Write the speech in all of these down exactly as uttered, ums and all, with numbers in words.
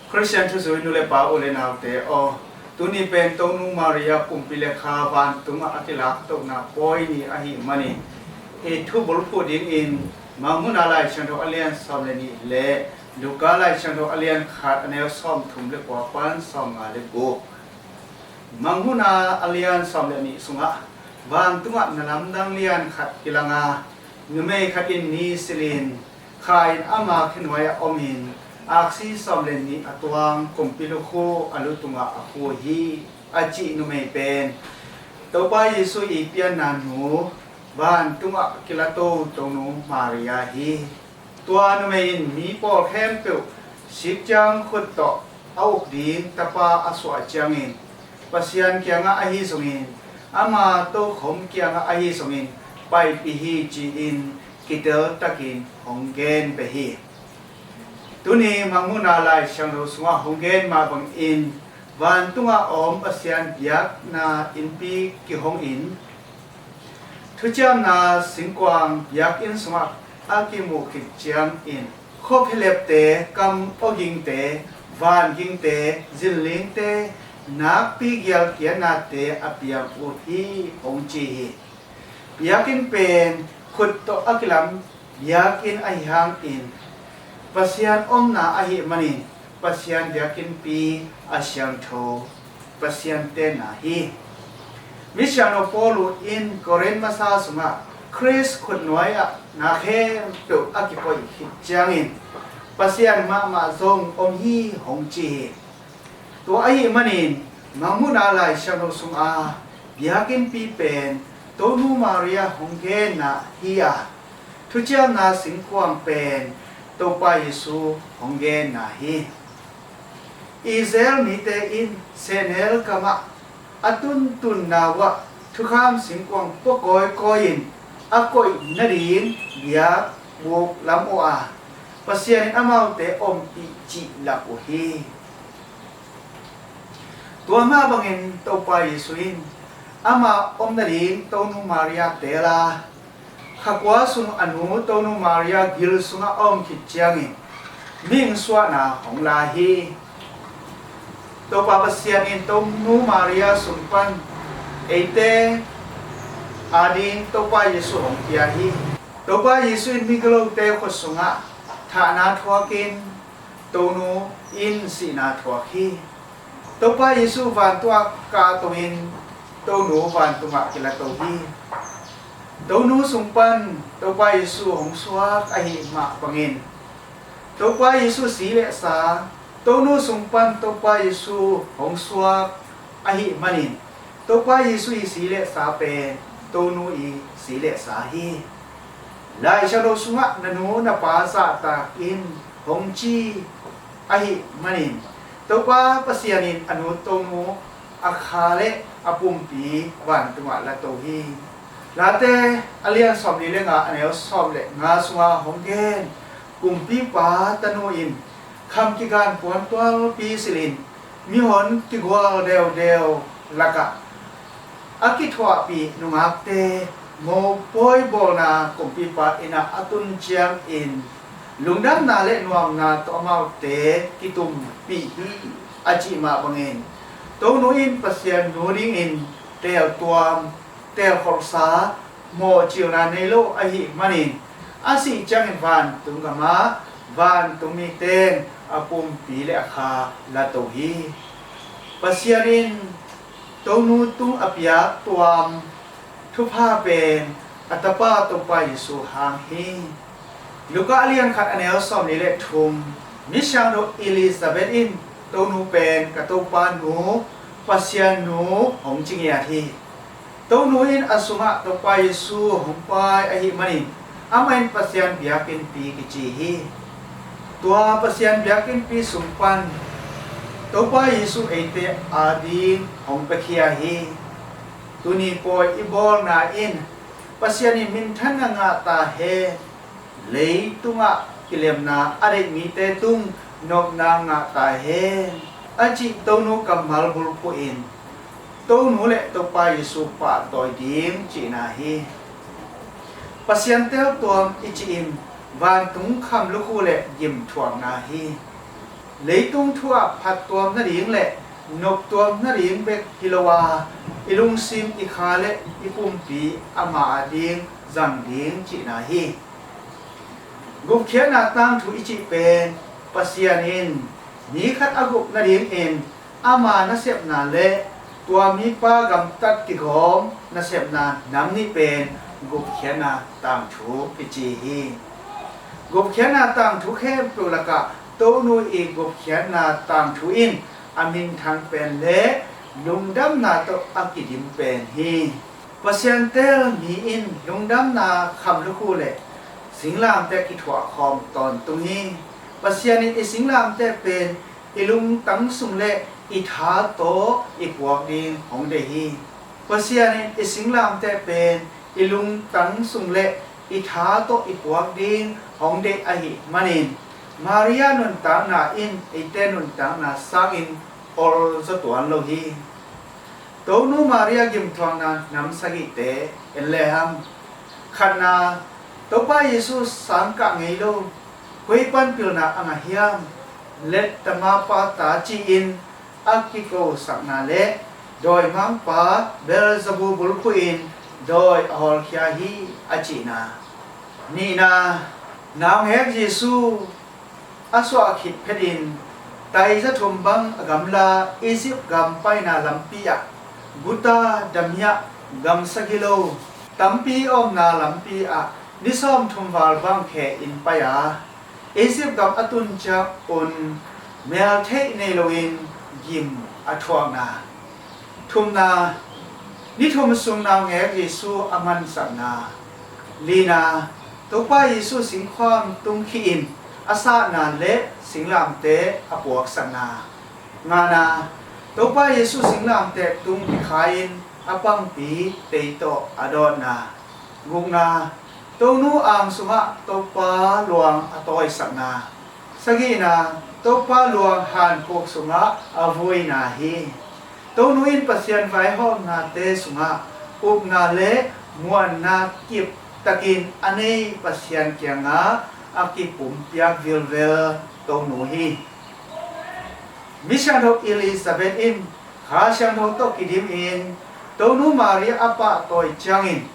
Khristian thuzui nu le pa, u le naute aw, tuni pen Tonu Maria kumpi le kha vantungah a kilaktohna pawi ni ahih manin, i thubulphuh dingin Mangmuhna Lai Siangtho a lian sawm le nih le Luka Lai Siangtho a lian khat, a neu sawmthum le kua pan sawmnga le guk. Mangmuhna a lian sawm le nih sungah, vantungah na lamdang lian khat kilanga, numei khat in ni silhin kha in ama khenuai-ah omin, aksi sawm le nih a tuang kumpi lukhu a lu tungah a khu hi, a cih numei pen Topa Jesu i pianna nu, vantungah kilato Tonu Maria hi. Tua numei in mi pawl khempeuh sik ciang khut tawh a uk ding tapa a suah ciangin, Pasian kiangah ahi zongin, ama tokhom kiangah ahi zongin paipih hi, ci-in kiteltakin hong gen beh hi. Tuni Mangmuhna Lai Siangtho sungah hong gen mah bangin, vantungah a om Pasian biakna innpi kihongin, thuciamna singkuang biakinn sungah a kimuh khit ciangin, khuaphialepte, kam awgingte, vangingte, zinlingte, nakpi gialkiatnate a piang uh hi, hong ci hi. Biakinn pen khut tawh a kilam biakinn ahi hangin, Pasian omna ahih manin, Pasian biakinnpi a siangtho, Pasian tenna hi. Misiangtho Paul in Korin masa sungah, Khrist khutnuai-ah na khempeuh a kipoih khit ciangin, Pasian mahmah zong om hi, hong ci hi. Tua ahih manin, Mangmuhna Lai Siangtho sungah biakinnpi pen Tonu Maria hong genna hi a, thuciamna singkuang pen Topa Jesu hong genna hi. Israel mite in sehnel kamah a tuntunna uhah thukham singkuang pua kawikawi-in a koih nading biakbuk lam uh a, Pasian in amaute ompih cih lak uh hi. Tua mah bangin Topa Jesu in ama om nading Tonu Maria teel a, kha kua sung a nu Tonu Maria gil sungah a om khit ciangin mihing suahna hong la hi. Topa Pasian in Tonu Maria sung pan eite ading Topa Jesu hong pia hi. Topa Jesu in migilote khut sungah thahna thuakin, Tonu in sihna thuak hi. Topa Jesu vantungah kahto in Tonu vantungah kilato hi. Tonu sung pan Topa Jesu hong suak ahih mah bangin, Topa Jesu si le sa, Tonu sung pan Topa Jesu hong suak ahih manin, Topa Jesu i si le sa pen Tonu i si le sa hi. Lai Siangtho sungah na nu na pa zahtak in hong ci ahih manin, Topa Pasian in a nu Tonu, a kha le a pumpi vantungah lato hi. Late a lian sawmli le nga, a neu sawm le nga sungah hong gen, kumpipa tanu in kham kigan puantualpi silhin, mihon kigual deudeu lakah a kithuahpih nungakte mopawi bawlna kumpipa innah a tun ciangin, lungdamna le nuamna tawh amaute kitumpih hi, a cih mah bangin, Tonu in Pasian nu dingin teeltuam, teelkholhsa, mawhcilna nei lo ahih manin, a sih ciangin vantung gamah vantung mite in a pumpi le a kha lato hi. Pasian in Tonu tung a piak tuam thupha pen a tapa Topa Jesu hang hi. Luka a lian khat, a neu sawmli le thum, Misiangtho Elizabeth in, Tonu pen ka Topa nu, Pasian nu hong ci ngiat hi. Tonu in a sungah Topa Jesu hong pai ahih manin, amah in Pasian biakinnpi kici hi. Tua Pasian biakinnpi sung pan Topa Jesu eite ading hong piakhia hi. Tuni pawi i bawlna in Pasian in minthanna ngah ta hen. Leitungah kilemna a deih mite tung nopna ngah ta hen, a cih Tonu kammal bulphuh in, Tonu le Topa Jesu pahtawi ding cihna hi. Pasian teltuam i cih in vantung kham lukhu le gim thuakna hi. Leitung thu ah phattuam nading le noptuam nading bek hi lo a, i lungsim, i kha le i pumpi ama ading zang ding cihna hi. Gupkhiatna tangthu i cih pen Pasian in mi khat a gup nadingin ama nasepna le tua mipa gamtat kigawm nasepna nam nih pen gupkhiatna tangthu kici hi. Gupkhiatna tangthu khempeuh lakah Tonu i gupkhiatna tangthu in a minthang pen le lungdamna tawh a kidim pen hi. Pasian tel mi in lungdamna kham lukhu le singlamteh kithuah khawm tawntung hi. Pasian in i singlamteh pen i lungtang sung le i tha tawh i puak ding hong deih hi. Pasian in i singlamteh pen i lungtang sung le i tha tawh i puak ding hong deih ahih manin Maria nuntakna in eite nuntakna sangin olzaw tuan lo hi. Tonu Maria gimthuakna nam sagihte en lehang. Khatna, Topa Jesu sangkah ngei lo, koi pan pilna a ngah hiam? Let tama pa ta ci-in a kikosakna le dawimangpa Beelzebul bulphuhin dawi a hawlkhia hi a cihna. Nihna, naungek Jesu a suah khit phetin taiza thum bang a gamla Egypt gam paina lampi ah guta damiah gam sagih lo tampi omna lampi ah ni sawmthum val bang khe in pai a, Egypt gam a tun ciang un mel theih nei loin gim a thuakna. Thumna, ni thum sung naungek Jesu a mansakna. Lina, Topa Jesu singkhuam tung khih in a sahna le singlamteh a puaksakna. Ngana, Topa Jesu singlamteh tung kikha in a pangpi tei tawh a dawtna. Gukna, Tonu ang sungah Topa luang a tawisakna. Sagihna, Topa luang hankhuk sungah a vuina hi. Tonu in Pasian vaihawmnate sungah upna le muanna kiptakin a nei Pasian kiangah a kipumpiak vilvel Tonu hi. Mi siangtho Elizabeth in Kha Siangtho tawh kidimin Tonu Maria a pahtawi ciangin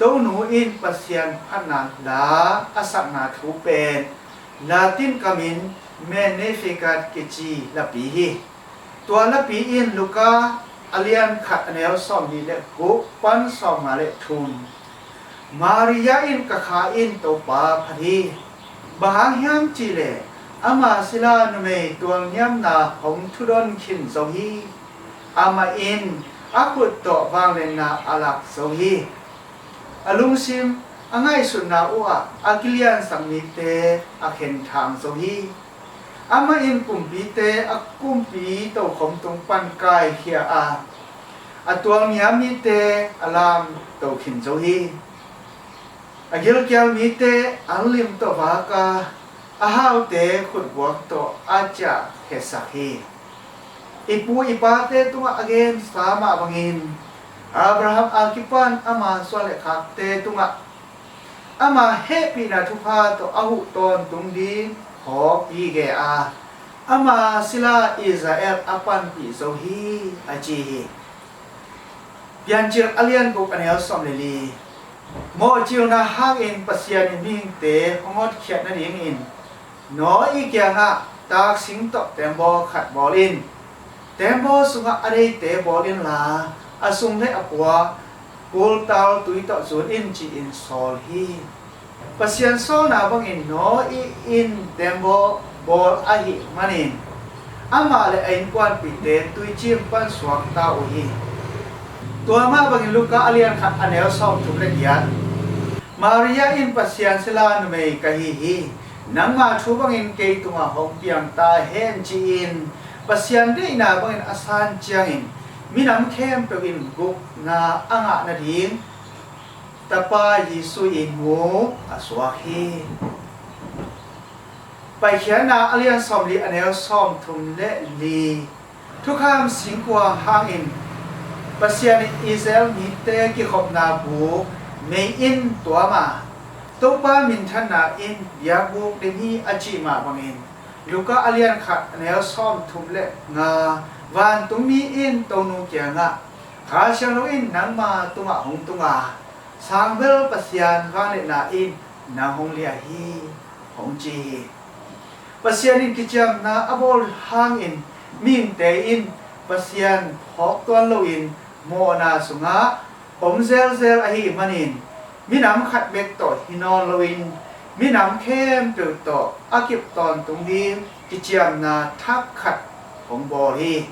Tonu in Pasian phatna la a sakna thu pen Latin kamin Magnificat kici lapi hi. Tua lapi in Luka a lian khat a neu sawmnih le guk pan sawmnga le thum. Maria in ka kha in Topa phat hi. Bang hang hiam cihleh ama sila numei tualniamna hong thudon khin zo hi. Amah in a khut tawh vangliatna a lak zo hi. A lungsim a ngaihsutna uhah a kiliansak mite a khenthang zo hi. Amah in kumpite a kumpi tokhom tung pan kaikhia a, a tualngiam mite a lamto khin zo hi. A gilkial mite an lim tawh vak a, a haute khutbuak tawh a ciah khesak hi. I pu i pate tungah a gensa mah bangin Abraham a kipan ama suan le khakte tungah ama hehpihna thupha tawh a huh tawntung ding khawk i gen a, ama sila Israel a panpih zo hi, a ci hi. Piancil a lian guk a neu sawm le li. Mawhcilna hangin Pasian in mihingte hong hotkhiat nadingin Noah i kiangah taksing tawh tembaw khat bawl in. Tembaw sungah a deite bawl inla, a sung le a pua kultal tui tawh zun in, ci-in sawl hi. Pasian sawlna bangin Noah in tembaw bawl ahih manin amah le a innkuanpihte tuicim pan suakta uh hi. Tua mah bangin Luka a lian khat a neu sawmthum le giat. Maria in Pasian sila numei ka hi hi. Nangma thu bangin kei tungah hong piang ta hen, ci-in Pasian deihna bangin a san ciangin minam khempeuh in gukna a ngah nading Tapa Jesu in mu a suak hi. Paikhiatna a lian sawmli a neu sawmthum le li. Thukham singkuang hangin Pasian in Israel mite kikhopna buk mei in tuam a, Topa minthanna in biakbuk ding hi a cih mah bangin Luka a lian khat, a neu sawmthum le nga. Vantungmi in Tonu kiangah, Kha Siangtho in nangma tungah hong tung a, sangbel Pasian vangliatna in nang hong liah hi, hong ci hi. Pasian in kiciamna a bawl hangin mihingte in Pasian phawk tuan loin mawhna sungah om zelzel ahih manin, minam khat bek tawh hi nawn loin, minam khempeuh tawh a kip tawntung ding kiciamna thak khat hong bawl hi.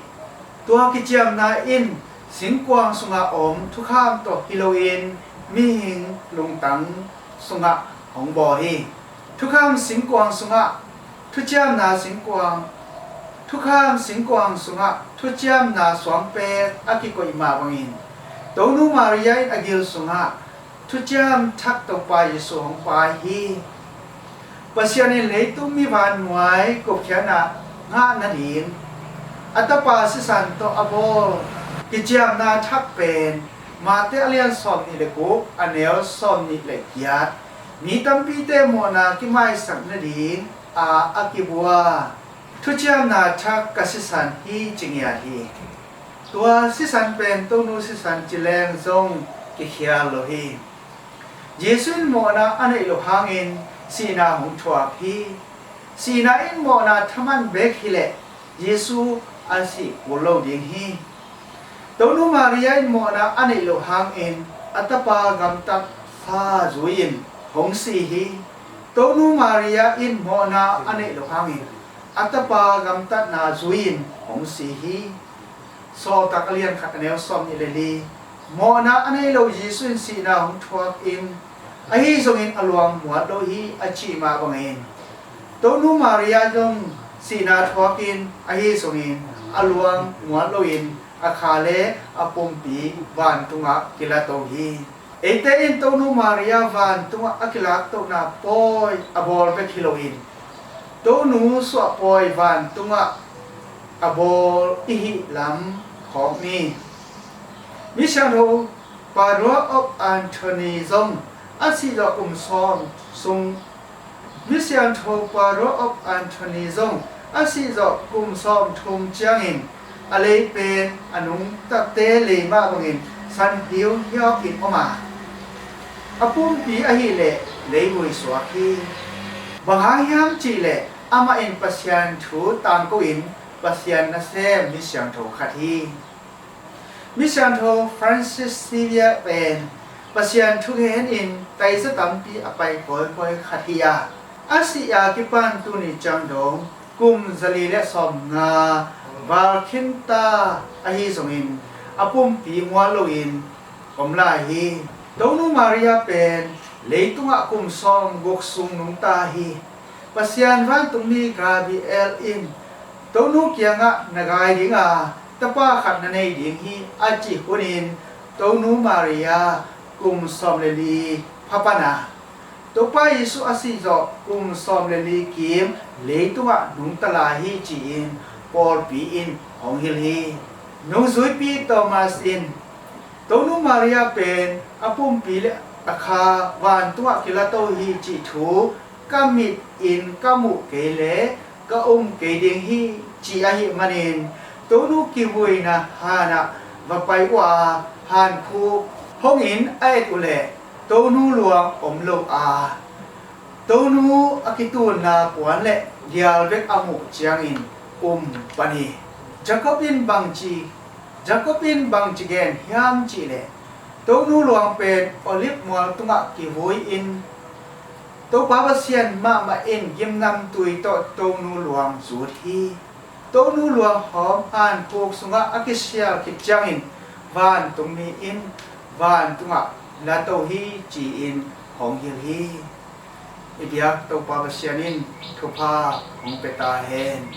Tua kiciamna in singkuang sungah om thukham tawh hi loin, mihing lungtang sungah hong bawl hi. Thukham singkuang sungah thuciamna singkuang, thukham singkuang sungah thuciamna suangpek a kikoih mah bangin, Tonu Maria in a gil sungah thuciam thak Topa Jesu hong paai hi. Pasian in leitung mi vannuai gupkhiatna ngah nading a Tapa sisan tawh a bawl kiciamna thak pen Mate a lian sawmnih le guk, a neu sawmnih le giat, mi tampite mawhna kimaisak nading a, a kibua thuciamna thak ka sisan hi ci ngiat hi. Tua sisan pen Tonu sisan ci leng zong kikhial lo hi. Jesu in mawhna a neih loh hangin sihna hong thuak hi. Sihna in mawhna thaman bek hileh Jesu a sih kul lo ding hi. Tonu Maria in mawhna a neih loh hangin a tapa gamtatsa zui-in hong si hi. Tonu Maria in mawhna a neih loh hangin a tapa gamtatna zui-in hong si hi. Sawltak a lian khat, a neu sawmnih le li. Mawhna a nei lo Jesu in sihna hong thuak in, ahi zongin a luang muat lo hi a cih mah bangin, Tonu Maria zong sihna thuak in, ahi zongin a luang muat loin a kha le a pumpi vantungah kilato hi. Eite in Tonu Maria vantungah a kilaktohna pawi a bawl bek hi loin, Tonu suahpawi vantungah a bawl i hih lam khawk ni. Misiangtho Padua of Anthony zong a sihzawh kum sawm sung Misiangtho Padua of Anthony zong a sihzawh kum sawm thum ciangin a lei pen a nungtate lei mah bangin san hiuhiau in om a, a pumpi ahileh leivui suak hi. Bang hang hiam cihleh amah in Pasian thu tangko in Pasian nasem misiangtho khat hi. Misiangtho Francis Xavier pen Pasian thugen in taiza tampi a pai kawikawi khat hi a, a sih a kipan tuni ciang dong kum zali le sawmnga val khinta ahi zongin a pumpi mual loin om lai hi. Tonu Maria pen leitungah kum sawm guk sung nungta hi. Pasian vantungmi Gabriel in Tonu kiangah na gai dinga tapa khat na nei ding hi a cih hunin Tonu Maria kum sawm le li phapan a, Topa Jesu a sihzawh kum sawm le li kim leitungah nungta lai hi ci-in pawlpi in hong hilh hi. Nungzuipi Thomas in Tonu Maria pen a pumpi le a kha vantungah kilato hi cih thu ka mit in ka muh kei le ka um kei ding hi ci ahih manin Tonu kivuina hanah va pai uh a, hankhuk hongin a et uhleh Tonu luang om lo a, Tonu a kitunna puan le dial bek a muh ciangin um pan hi. Jacob in bangci Jacob in bangci gen hiam cihleh Tonu luang pen Olive mual tungah kivui in Topa Pasian mahmah in gimnamtui tawh Tonu luang zut hi. Tonu luang hawm hankhuk sungah a kisial khit ciangin vantungmi in vantungah lato hi ci-in hong hilh hi. I biak Topa Pasian in thupha hong pia ta hen.